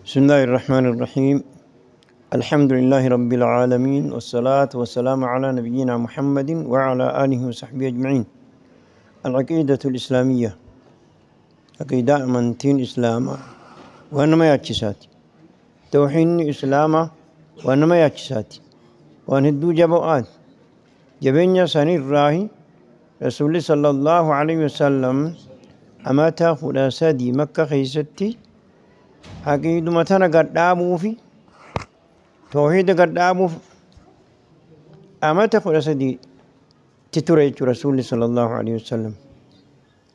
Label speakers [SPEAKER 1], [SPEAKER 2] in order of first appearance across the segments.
[SPEAKER 1] بسم الله الرحمن الرحيم. الحمد لله رب العالمين، والصلاة والسلام على نبينا محمد وعلى آله وصحبه أجمعين. العقيدة الإسلامية، عقيدة amantiin إسلاما waan nama yaachisaati. توحيد إسلاما waan nama yaachisaati. Waan hedduu jabaati. Jabeenya sanirraahi Rasuulli صلى الله عليه وسلم amata 13 Makka keessatti aqiiduma tana gadhaabuufi tawhiida gadhaabuuf amata 13 itti ture jechuudha Rasuulli صلى الله عليه وسلم.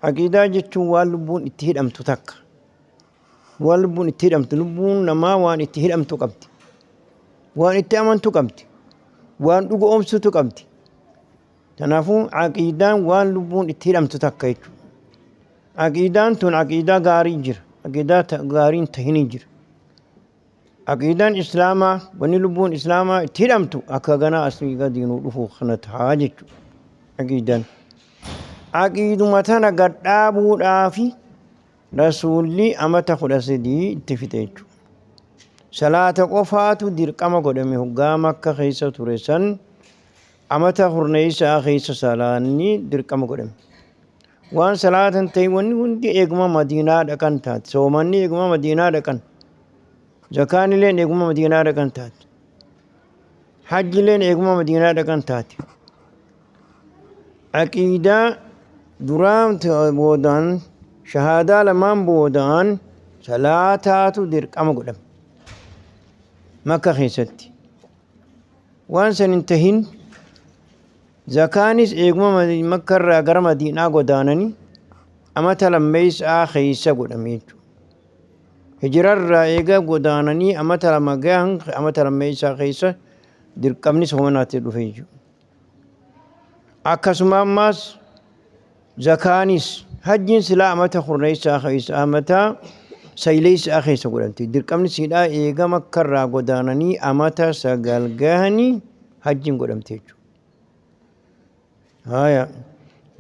[SPEAKER 1] Aqiidaa jechuun waan lubbuun itti hidhamtu takka. Waan lubbuun itti hidhamtu, lubbuun namaa waan itti hidhamtu qabdi. Waan itti amantu qabdi. Waan dhuga oomsutu qabdi. Kanaafuu aqiidaan waan lubbuun itti hidhamtu takka jechuudha. Aqiidaan tun aqiidaa gaarii jira. Aqiidaa gaariin tahinii jira. Aqiidaan Islaamaa, wanni lubbuun Islaamaa itti hidhamtu akka ganaa asii gadi nuu dhufu kana tahaa jechuudha. Aqiidaan. Aqiiduma tana gadhaabuudhaafi Rasuulli amata 13 itti fixe jechuudha. Salaata qofaatu dirqama godhame hoggaa Makka keessa ture san, amata kurneessaa keessa salaanni dirqama godhame. Waan salaatan ta'e wanni hundi eeguma Madiinaa dhaqan taate. Soomanni eeguma Madiinaa dhaqan. Zakaan illeen eeguma Madiinaa dhaqan taate. Hajjileen eeguma Madiinaa dhaqan taate. Aqiidaa duraan boodaan, shahaadaa lamaan boodaan, salaataatu dirqama godhame. Makka keessatti. Waan san hin tahin, zakaanis eeguma Makka irraa gara Madiinaa godaananii amata lammeessaa keessa godhame jechuudha. Hijirarraa eega godaananii amata 2 gahan, amata lammeessaa keessa dirqamni soomanaatti dhufe jechuudha. Akkasuma ammaas zakaanis, hajjiin silaa amata kurneessaa keessa, amata sayleessaa keessa godhamti. Dirqamni siidhaa eega Makkarraa godaananii amata 9 gahanii hajjiin godhamte jechuudha. Haya.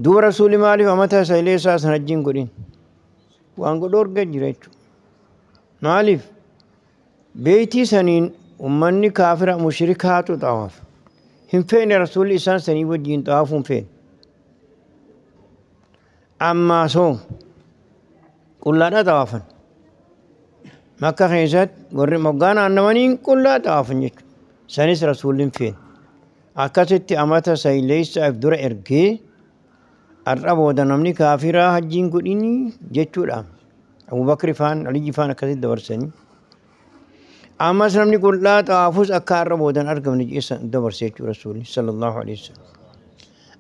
[SPEAKER 1] Duuba Rasuulli maaliif amata sayleessaa san hajjiin godhin? Waan godhu arga jira jechuudha. Maaliif? Beeytii saniin ummanni kaafira mushrikaatu xawaaf. Hin feene Rasuulli isaan sanii wajjiin xawaafuu hin feene. Ammaa soo qullaadhaa xawaafan. Makka keessatti warri moggaa naannawaniin qullaa xawaafan jechuudha. Sanis Rasuulli hin feene. Akkasitti amata sayleessaaf dura ergee, har'a booda namni kaafiraa hajjiin godhinii jechuudha. Abubakri faan, Aliyyi faan akkasitti dabarsanii. Ammas namni qullaa xawaafus akka har'a booda hin argamne jeessa dabarse jechuudha Rasuulli صلى الله عليه وسلم.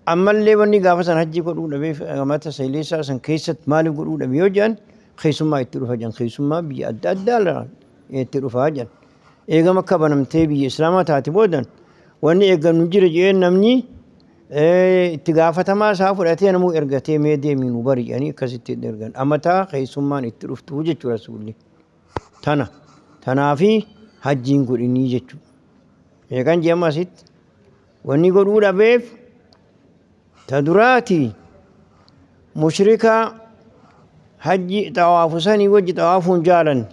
[SPEAKER 1] Ammallee wanni gaafa san hajji godhuu dhabeef, amata sayleessaa san keessatti maaliif godhuu dhabe yoo jedhan, keessummaa itti dhufa jedhan, keessummaa biyya adda addaa itti dhufaa jedhan. Eegama akka banamtee biyya Islaamaa taate boodan wanni eeggannu jira jedhee, namni itti gaafatamaa isaa fudhatee namuu ergatee, mee deemii nu bari jedhanii akkasitti ergan. Amataa keessummaan itti dhuftu jechuudha Rasuulli. Tana. Tanaafi hajjiin godhinii jechuudha. Meeqan jedhama asitti? Wanni godhuu dhabeef ta duraati mushrika hajji xawaafu sanii wajji xawaafuun jaalan.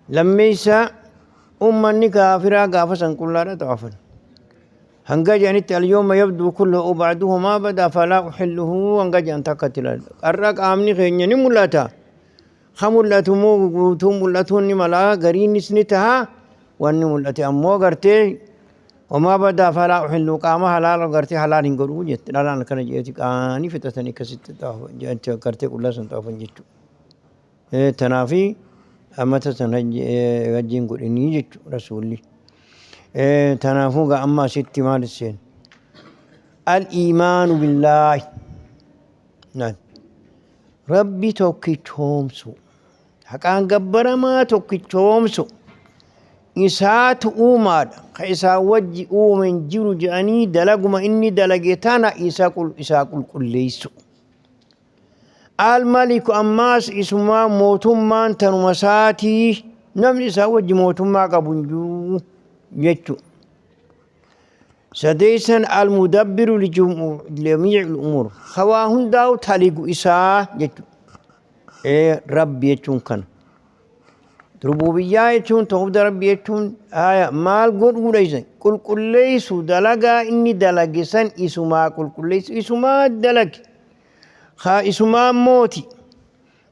[SPEAKER 1] Lammeessaa, ummanni kaafiraa gaafa san qullaadha xawaafan. Hanga jedhanitti اليوم يبدو كله بعضه ما بدا فلا أحله hanga jedhan takkatti ilaalla. Har'a qaamni keenya ni mul'ata. Ha mul'atu immoo guutuu mul'atuun ni mala, gariinis ni taha, wanni mul'ate ammoo gartee وما بدا فلا أحل, qaama halaala gartee halaal hin godhuu jette. Dhalaan akkana jeeti qaanii fixatanii akkasitti gartee qullaa san xaafan jechuudha. Tanaafi amata san hajjiin godhinii jechuudha Rasuulli. Tanaafuu gaa amma asitti maal seen? الإيمان بالله. Rabbi tokkichoomsu. Haqaan gabbaramaa tokkichoomsu. Isaatu uumaadha. Ka isaa wajji uumen jiru jedhanii dalaguma inni dalage tana isaa qulqulleessu. الملك ammaas isumaa, mootummaan tanuma isaatii, namni isaa wajji mootummaa qabu hin jiru jechuudha. Sadeessan, المدبر لجميع الأمور, hawaa hundaa'u taligu isaa jechuudha. Rabbi jechuun kana. Rububiyyaa jechuun tawhida Rabbii jechuun aya maal godhuudha isa qulqulleessu dalagaa inni dalage san isumaa qulqulleessu isumaa dalage haa isumaa mooti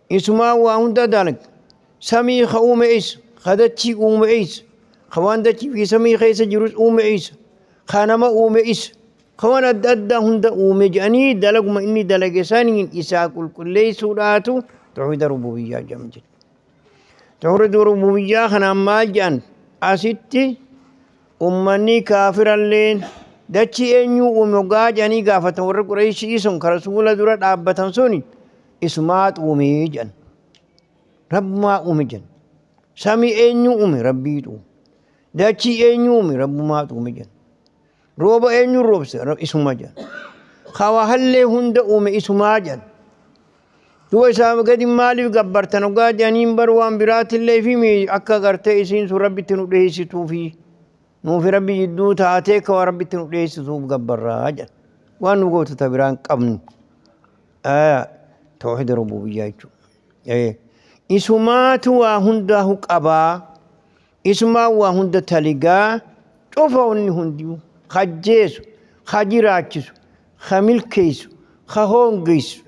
[SPEAKER 1] isumaa waa hunda dalage samii ka uume isa ka dachii uume isa ka waan dachii fi samii keessa jirus uume isa ka nama uume isa ka waan adda addaa hunda uume jedhanii dalaguma inni dalage saniin isaa qulqulleessuudhaatu tawhida rububiyyaa jedhama jechuudha. Tawhida rububiyyaa kanaan maal jedhan asitti ummanni kaafiralleen dachii eenyuu uume hoggaa jedhanii gaafatan warra Qureeshii sun ka rasuula dura dhaabbatan sun isumaat uume jedhan. Rabbumaa uume jedhan. Samii eenyuu uume Rabbiitu uume. Dachii eenyuu uume Rabbumaatu uume jedhan. Rooba eenyuun roobse isuma jedhan. Hawa hallee hunda uume isumaa jedhan. Duba isaa gadi maaliif gabbartan hoggaa jedhaniin bar waan biraatillee fi akka gartee isiin sun Rabbitti nu dhiyeessituufi nuufi Rabbi jidduu taatee akka waan Rabbitti nu dhiyeessituuf gabbarraa jedhan. Waan nu gootu ta biraan qabnu. Tawhida rububiyyaa jechuudha. Isumaatu waa hundaahu qabaa. Isumaa waa hunda taligaa cufa wanni hundiyuu hajjeesu, ha jiraachisu, ha milkeessu, ha hoongeessu.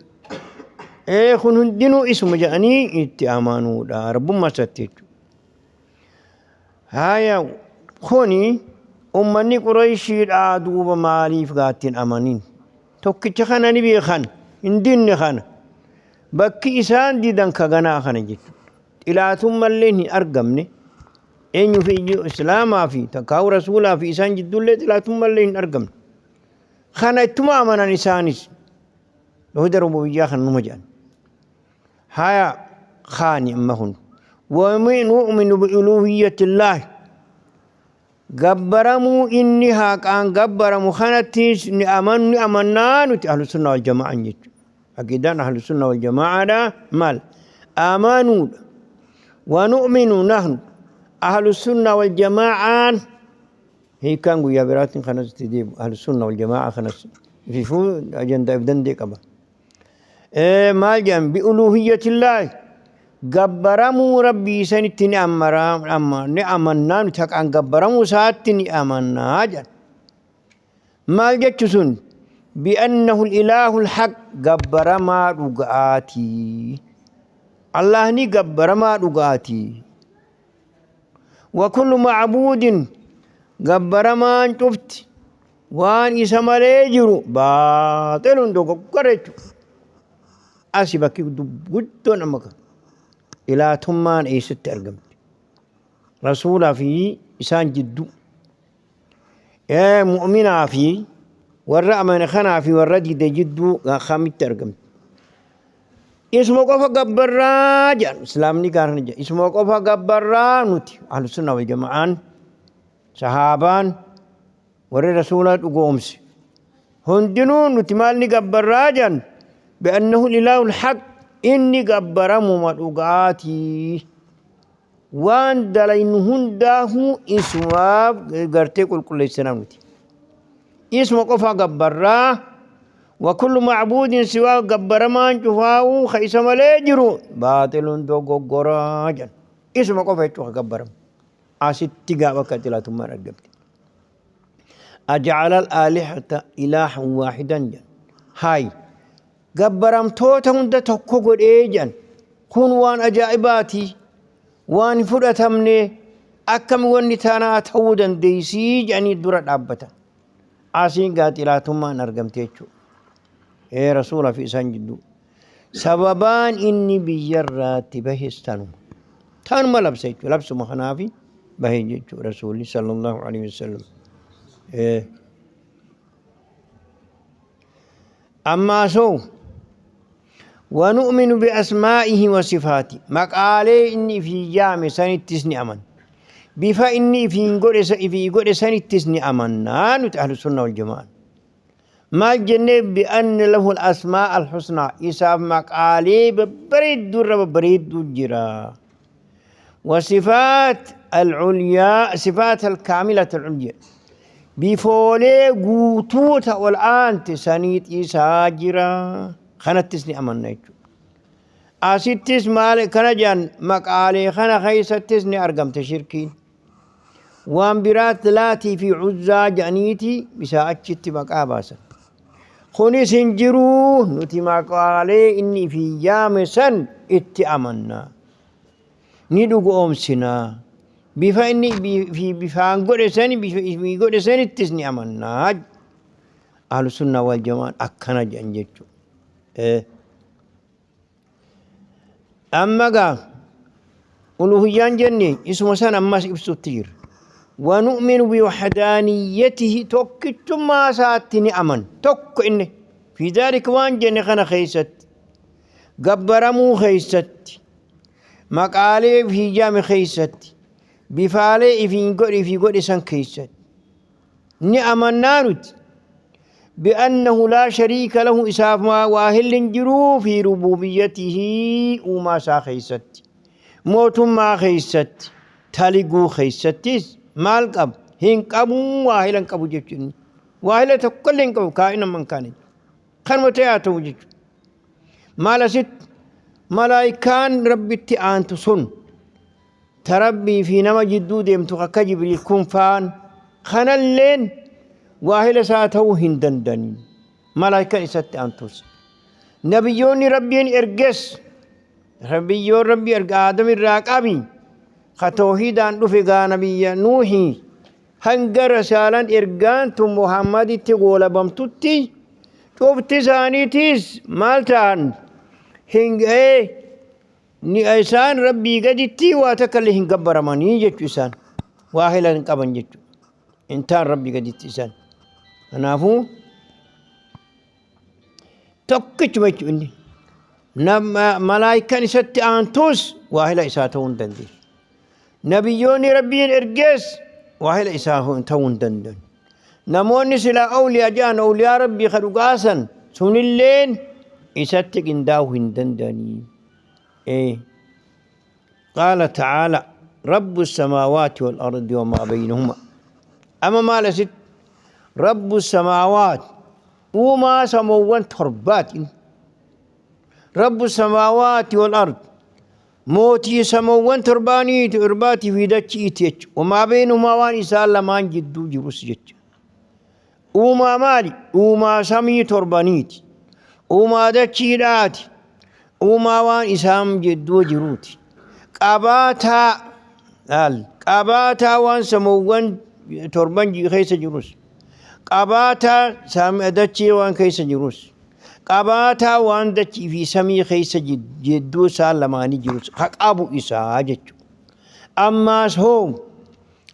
[SPEAKER 1] Kun hundinuu isuma jedhanii itti amanuudha. Rabbummaa isaatti jechuudha. Haya kuni ummanni Qureeshiidhaa duuba maaliif gaattiin amanin? Tokkicha kana ni beekan, hin dinne kana. Bakki isaan didan ka ganaa kana jechuudha. Xilaatummallee hin argamne. Eenyuu fi Islaamaa fi takkaa'u rasuulaa fi isaan jidduullee xilaatummallee hin argamne. Kana ittuma amanan isaanis. Tawhida rububiyyaa kan numa jedhan. Haya kaani amma kun. ونؤمن بألوهية الله gabbaramuu inni haqaan gabbaramu kanattis ni amannu ni amannaa nuti ahlu sunna wal jamaa'an jechuudha. Aqiidaan ahlu sunna wal jamaa'aadha maal? Amanuudha. ونؤمن نحن أهل السنة والجماعة hiikkaan guyyaa biraatiin kanas itti deebu ahlu sunna wal jamaa'a kanas ififuu ajandaa if dandee qaba. Maal jedhan بألوهية الله gabbaramuu Rabbii sanitti ni amannaa nuti haqaan gabbaramuu isaatti ni amannaa jedhan. Maal jechu sun بأنه الإله الحق gabbaramaa dhugaatii. Allahni gabbaramaa dhugaatii. وكل معبود gabbaramaan cufti waan isa malee jiru باطل dogoggora jechuudha. Asi bakki guddoon amma kan ilaatummaan eessatti argamti? Rasuulaa fi isaan jidduu. Mu'minaa fi warra amane kanaa fi warra dide jidduu kamitti argamti? Isuma qofa gabbarraa jedhan Islaamni gaarana jedha. Isuma qofa gabbarraa nuti ahlu sunna wal jama'aan sahaabaan warri rasuula dhugoomse hundinuu nuti maal ni gabbarraa jedhan بأنه الإله الحق inni gabbaramuma dhugaatii. Waan dalaynu hundaahuu isumaaf gartee qulqulleessinaa nuti. Isuma qofa gabbarraa وكل معبود سواه gabbaramaan cufaa'uu ka isa malee jiru باطل dogoggoraa jedhan. Isuma qofa jechuudha gabbaramu. Asitti gaafa akka xilaatummaan argamte. أجعل الآلهة إلها واحدا jedhan. Haay gabbaramtoota hunda tokko godhee jedhan. Kun waan ajaa'ibaati. Waan hin fudhatamne akkami wanni tanaa ta'uu dandeessii jedhanii dura dhaabbatan. Asiin gaa xilaatummaan argamte jechuudha. Rasuula fi isaan jidduu. Sababaan inni biyyarraatti bahes tanuma. Tanuma labsa jechuudha. Labsuma kanaafi bahe jechuudha rasuulli صلى الله عليه وسلم. Ammaa soo ونؤمن بأسمائه وصفاته maqaalee inni ifii yaame sanittis ni amanna. Bifa inni ifiin godhe ifii godhe sanittis ni amannaa nuti ahlu sunna wal jamaan. Maal jennee بأن له الأسماء الحسنى isaaf maqaalee babbareedduu irra babbareedduu jira. وصفات العليا صفات الكاملة العليا bifoolee guutuuta ol aante saniit isaa jira. Kanattis ni amanna jechuudha. Asittis maal kana jedhan maqaalee kana keessattis ni argamte shirkiin. Waan biraat Laatii fi Uzzaa jedhaniiti isaa achitti maqaa baasan. Kunis hin jiruu nuti maqaalee inni fi yaame san itti amanna. Ni dhugoomsina. Bifa inni fi bifaan godhe sani bifa ifii godhe sanittis ni amanna. Ahlusunnaa wal jamaan akkana jedhan jechuudha. Amma gaa uluhiyyaan jenne isuma san ammas ibsutti jira. Wanu'minu biwahdaaniyyatihi tokkichummaa isaatti ni aman tokko inni fi dhaalika waan jenne kana keessatti gabbaramuu keessatti maqaalee fi jaame keessatti bifaalee ifiin godhe fi godhe san keessatti ni amannaa nuti bi'annahu laa shariika lahu isaaf waa hilli hin jiruu fi rububiyyatihi uumaa isaa keessatti mootummaa keessatti taliguu keessattis maal qaba hin qabu waa hila hin qabu jechuun waa hila tokkollee hin qabu kaa'ina man kaane kanuma ta'e haa ta'u jechuudha maal asitti malaayikaan rabbitti aantu sun ta Rabbii fi nama jidduu deemtu akka Jibriil kun faan kanalleen waahila isaa ta'uu hin danda'an. Malaayikaan isatti aantus. Nabiyyoonni Rabbiin erges nabiyyoon Rabbii erga Aadam irraa qabi ka toohiidaan dhufe gaa nabiyya Nuuhi hanga rasaalaan ergaan tun Muhammaditti goolabamtutti cufti isaaniitiis maal ta'an hin ga'ee Ni isaan Rabbii gaditti waa takka illee hin gabbaramanii jechu isaan. Waa hila hin qaban jechu. Hin ta'an Rabbii gaditti isaan. Kanaafuu tokkichuma jechu inni. Nama malaayikaan isatti aantus waa hila isaa ta'uu hin dandeessu. Nabiyyoonni Rabbiin ergees waa hila isaa ta'uu hin danda'an. Namoonni silaa awliyaa jedhan awliyaa Rabbii ka dhugaasan sunilleen isatti qindaa'uu hin danda'anii. Ee. Qaala ta'aala Rabbu samaawaati wal ardi wamaa baynahuma. Amma maal asitti? Rabbu samaawaati uumaa samoowwan torbaati. Rabbu samaawaati wal ardi mootii samoowwan torbaanii torbaatii fi dachiiti jechuudha. Wamaa baynahumaa waan isaan lamaan jidduu jirus jechuudha. Uumaa maali? Uumaa samii torbaniiti. Uumaa dachiidhaati. Uumaa waan isaan jidduu jiruuti. Qabaataa laal qabaataa waan samoowwan torban keessa jirus. Qabaataa dachii waan keessa jirus. Qabaataa waan dachii fi samii keessa jidduu isaan lamaanii jirus. Ka qabu isaa jechuudha. Ammaas hoo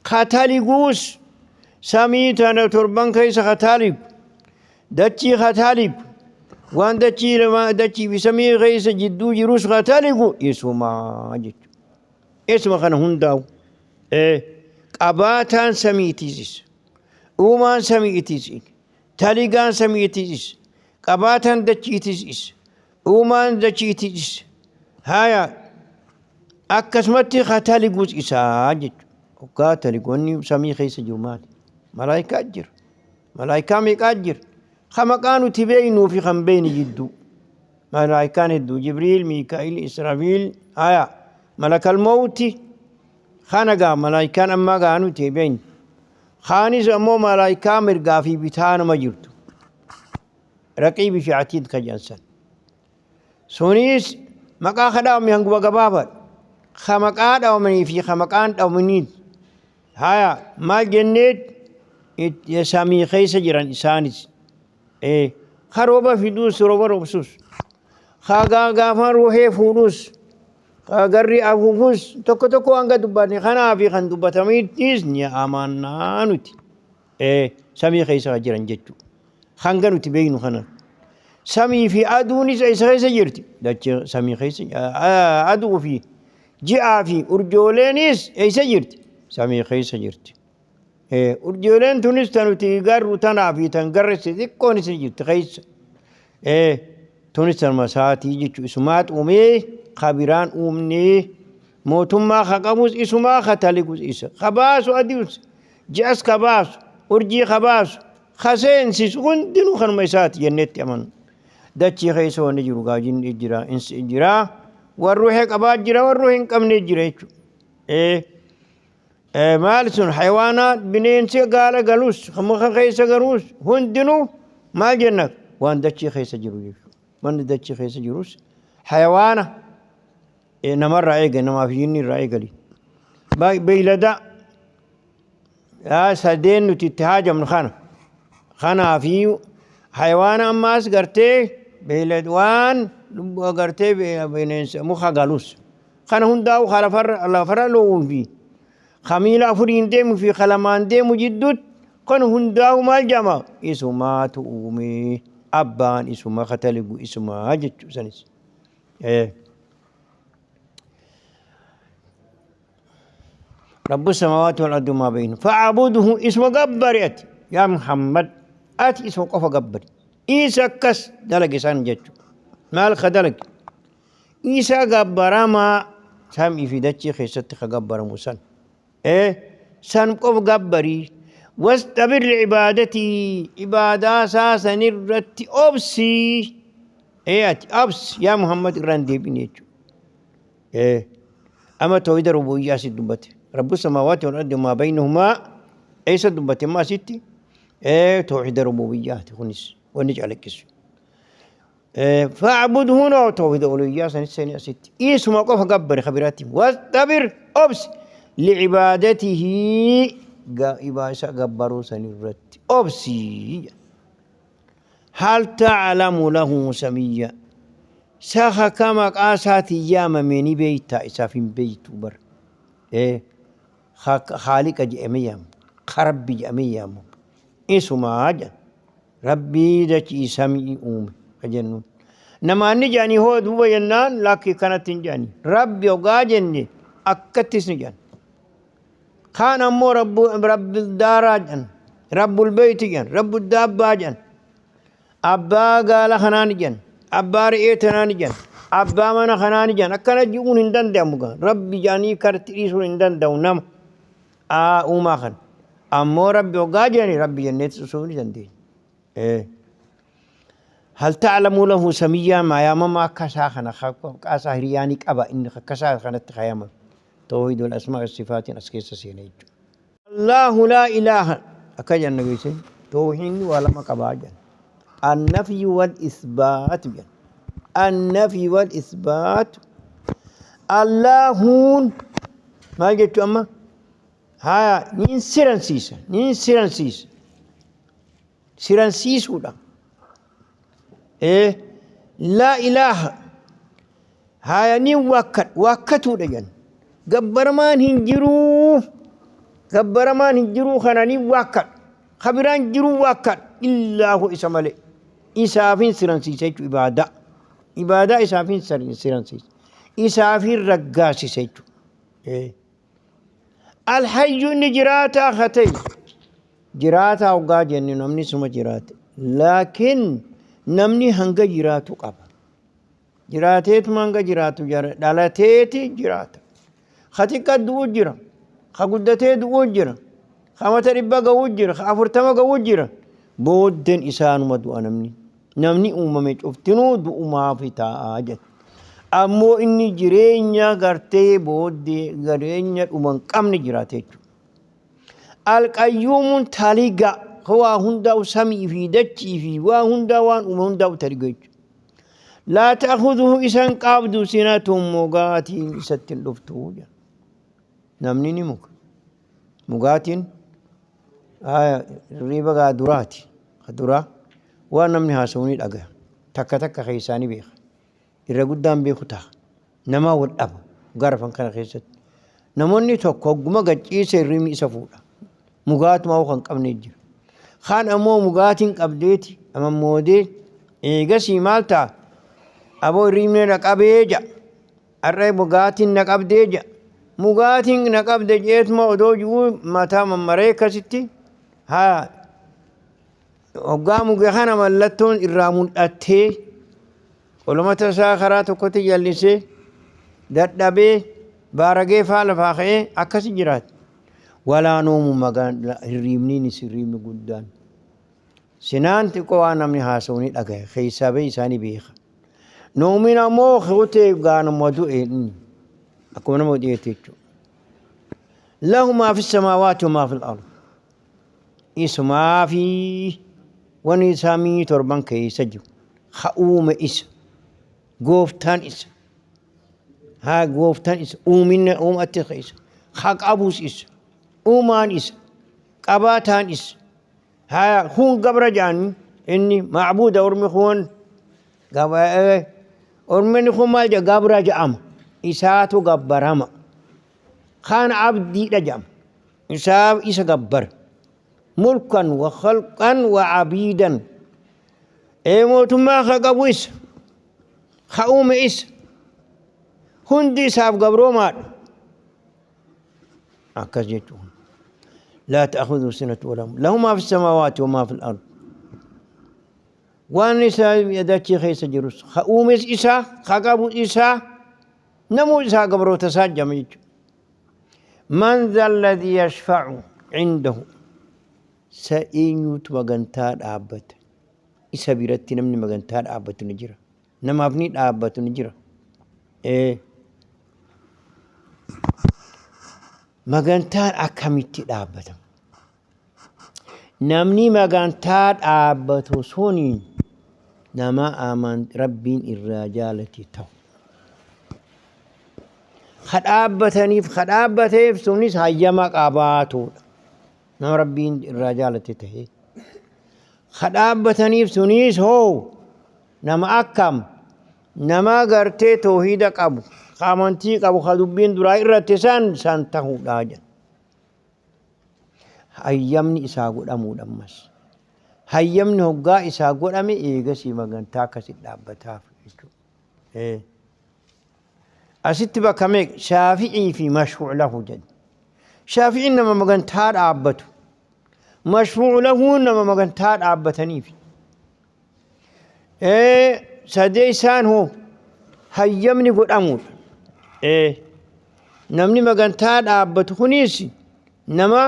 [SPEAKER 1] ka taliguus samii tana torban keessa ka taligu dachii ka taligu waan dachii lama dachii fi samii keessa jidduu jirus ka taligu isumaa jechuudha. Isuma kana hundaa'u qabaataan samiitiis isa uumaan samiitiis isa taligaan samiitiis isa qabaataan dachiitiis isa uumaan dachiitiis isa haya Akkasumatti ka taligus isaa jechuudha. Hoggaa taligu wanni samii keessa jiru maali? Malaayikaa jira. Malaayikaa meeqaa jira? Ka maqaa nuti beeknuu fi kan beekne jidduu. Malaayikaan hedduu Jibriil, Miikaa'il, Israafiil, haya malakal mawti kana gaa malaayikaan ammaa gaa nuti beeknu. Kaanis ammoo malaayikaa mirgaa fi bitaa nama jirtu. Raqiibi fi atiid ka jedhan san. Sunis maqaa ka dhawame hanguma gabaabaadha. Ka maqaa dhawamanii fi ka maqaan dhawamaniin haya maal jenneet samii keessa jiran isaanis. Ka rooba fiduus rooba roobsus. Ka gaafaan ruuhee fuudhus. Ka garri afuufus tokko tokko hanga dubbanne kanaa fi kan dubbatamiittis ni amannaa nuti. Samii keessa kan jiran jechuudha. Hanga nuti beeknu kana. Samii fi aduunis eessa keessa jirti? Dachee samii keessa aduu fi ji'aa fi urjooleenis eessa jirti? Samii keessa jirti. Urjooleen tunis tan nuti garru tanaa fi tan garre xixiqqoonis ni jirti keessa. Tunis tanuma isaatii jechuudha. Isumaat uumee ka biraan uumnee mootummaa ka qabus isumaa ka taligus isa. Ka baasu aduus ji'as ka baasu urjii ka baasu ka seensisu hundinuu kanuma isaati jenneetti amanu. Dachii keessa wanni jiru gaa jinni jira insi jira. Warri ruuhee qabaa jira, warri ruuhee hin qabne jira jechuudha. Maal sun hayawaanaa bineensi gaala galus, muka keessa galus hundinuu maal jenna waan dachii keessa jiru jechuudha. Wanni dachii keessa jirus hayawaana namarraa eega namaaf jinni irraa eegali. Beeyladaa sadeen nuti itti haajamnu kana. Kanaafi hayawaana ammaas gartee beeylad waan gartee bineensa muka galus. Kana hundaa'u ka lafarra lo'uu fi ka miila afuriin deemu fi ka lamaan deemu jidduutti kan hundaa'u maal jedhama? Isumaatu uume. Abbaan isuma ka taligu isumaa jechuu sanis. رب السماوات والأرض وما بينهما فاعبده اسم جبر أتي يا محمد أتي اسم قف جبر إيسا كس دلق سان جتشو مال خدلق إيسا جبر ما سامي في دتشي خيست خجبر موسى إيه سان قف جبري واستبر لعبادتي عبادة ساسا نرتي أبسي إيه أتي أبس يا محمد راندي بنيتشو إيه أما توحيد الربوبية ست دبته رب السماوات والأرض وما بينهما أي ست دبته ما ستي إيه توحيد الربوبية تخنس ونجعل كسو إيه فاعبد هنا توحيد الألوهية سنة ست إيه سما قف قبر خبراتي واستبر أبس لعبادته إباسا قبروا سنرت أبسي هل تعلم له سميا ساخا كما قاساتي يا ممني بيتا إسافين بيتو بر إيه خالق جأميام خربي جأميام إسما أجا ربي دتي سمي أم أجنون نما نجاني هو دوبا ينان لكن كانت تنجاني ربي وقاجني أكتس نجان خان أمو رب رب الدار جن رب البيت جن رب الدابة جن أبا قال خنان جن أبا رئيت خنان جن أبا من خنان جن أكنا جيون هندن دمغا ربي جاني كرتريسون هندن دونم أوما خن أمو ربي وقاجني ربي جنة سوني جندي إيه هل تعلم له سميا ما يا ماما كسا خنا كسا هرياني أبا إن كسا خنا تخيام توحيد الأسماء والصفات أسكيس سينيج الله لا إله أكجن النبي سين توحيد ولا ما كباجن النفي والإثبات النفي والإثبات الله ما جت أما ها نين سيرانسيس نين سيرانسيس سيرانسيس ولا إيه لا إله هاي نين وكت وكتو دجن جبرمان هنجرو جبرمان هنجرو خناني وكت خبران جرو وكت إلا هو إسماله إسافين سيرانسيس عبادة عبادة إسافين سيرانسيس إسافين رجاسي سيجو إيه الحي نجراتا خطي جراتا وقا جني نمني سما جرات لكن نمني هنگا جراتو قبا جراتيت مانگا جراتو جرا دالتيتي جراتا خطي قد دو جرا خقدتي دو جرا خمتا ربا قو جرا خافرتما قو جرا بودن إسان مدو نمني نمني أمامي شفتنو دو ما في تاجت أمو إني جرينيا غرتي بودي غرينيا أمان كم نجراتي القيوم تاليغا هو هندا وسمي في دتشي في وهندا وان وهندا وترجج لا تأخذه إسان قابدو سنة مغاتين ستن لفتوجا نمني نمك مغاتين آه ريبا غادراتي خدرا ونمني هاسوني الأجا تكا تكا خيساني بيخ irra guddaan beeku ta'a. Nama wal dhaba gara fan kana keessatti. Namoonni tokko hogguma gacciisa hirribni isa fuudha. Mugaatuma kan qabne jira. Kaan ammoo mugaatiin qabdeeti amammoodee eegasii maal ta'a? Aboo hirribni na qabee ja'a. Har'a mugaatiin na qabdee ja'a. Mugaatiin na qabde jeetuma odoo jiru mataa mammaree akkasitti haa hoggaa muge kana mallattoon irraa mul'attee olmata isaa karaa tokkotti jallisee dadhabee baaragee faa lafaa ka'ee akkasi jiraate. Walaa noomu magaan hirribniinis hirribni guddaan. Sinaan xiqqoo waan namni haasa'u ni dhagaya. Keessaa bahee isaanii beeka. Noomiin ammoo kutee gaanuma du'e inni. Akkuma nama du'eeti jechuudha. Lahu maa fi samaawaati wa maa fi al-ard. Isumaa fi wani samii torban keessa jiru. Ha uume isa. Gooftaan isa. Haa gooftaan isa. Uuminna uumatti keessa. Ha qabus isa. Uumaan isa. Qabaataan isa. Haa kun gabra jedhanii inni macbuuda ormi kun ormi kun maal jedha gabra jedhama. Isaatu gabbarama. Kaan abdiidha jedhama. Isaa isa gabbara. Mulkan wa khalqan wa abiidan. Ee mootummaa ka qabu isa. Ka uume isa. Hundi isaaf gabroomaadha. Akkas jechuun. Laa ta'khudhu sinatu wala lahu maa fi samaawaati wa maa fi al-ard. Waan isaa dachii keessa jirus ka uumes isaa ka qabu isaa namuu isaa gabroota isaa jedhama jechuudha. Man dha alladhi yashfa'u indahu sa eenyuutu magantaa dhaabbata isa biratti namni magantaa dhaabbatu ni jira. Namaaf ni dhaabbatu ni jira. Ee. Magantaan akkamitti dhaabbatama? Namni magantaa dhaabbatu suni nama aman Rabbiin irraa jaalate ta'u. Ka dhaabbataniif ka dhaabbateef sunis hayyama qabaatudha. Nama Rabbiin irraa jaalate ta'ee. Ka dhaabbataniif sunis hoo Nama akkam? Nama gartee toohiida qabu, ka amantii qabu, ka dubbiin duraa irratti san san tahuudha jedha. Hayyamni isaa godhamuudha ammas. Hayyamni hoggaa isaa godhame eegasii magantaa akkasi dhaabbataaf jechuudha. Ee. Asitti bakka meeqa? Shaafi'ii fi mashfuuc lahu jedhe. Shaafi'iin nama magantaa dhaabbatu. Mashfuuc lahuun nama magantaa dhaabbataniif. Ee sadeessaan hoo hayyamni godhamuudha. Ee namni magantaa dhaabbatu kunis nama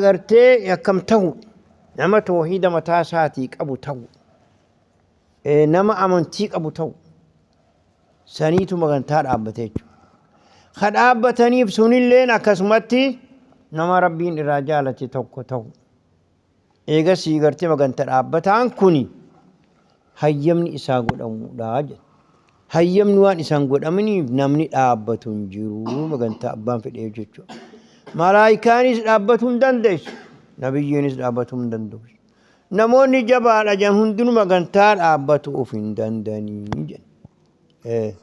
[SPEAKER 1] gartee akkam ta'u nama toohiida mataa isaatii qabu ta'u nama amantii qabu ta'u saniitu magantaa dhaabbate jechuudha. Ka dhaabbataniif sunilleen akkasumatti nama rabbiin irraa jaalate tokko ta'u. Eegasii gartee maganta dhaabbataan kuni hayyamni isaa godhamuudha jedhe. Hayyamni waan isaan godhaminiif namni dhaabbatu hin jiru magantaa abbaan fedhee jechuudha. Malaayikaanis dhaabbatuu hin dandeessu. Nabiyyiinis dhaabbatuu hin danda'u. Namoonni jabaadha jedhan hundinuu magantaa dhaabbatu of hin danda'anii jedhe.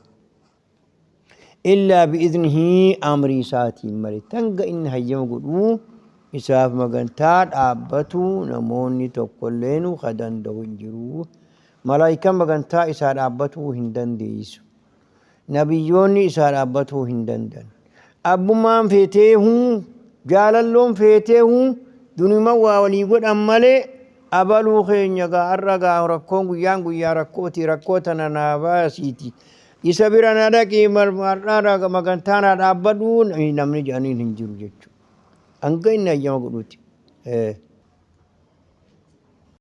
[SPEAKER 1] Illaa bi'iznihii amrii isaatiin malee hanga inni hayyama godhuu isaaf magantaa dhaabbatu namoonni tokkolleenu ka danda'u hin jiru. Malaayikaan magantaa isaa dhaabbatuu hin dandeessu. Nabiyyoonni isaa dhaabbatuu hin danda'an. Abbummaan feeteehuu jaalalloon feeteehuu dunuma waa walii godhan malee abaluu keenya gaa har'a gaa rakkoon guyyaan guyyaa rakkooti rakkoo tana naa baasiiti. Isa bira na dhaqii har'aa magantaa naa dhaabbadhu namni jedhaniin hin jiru jechuudha. Hanga inni hayyama godhuutti.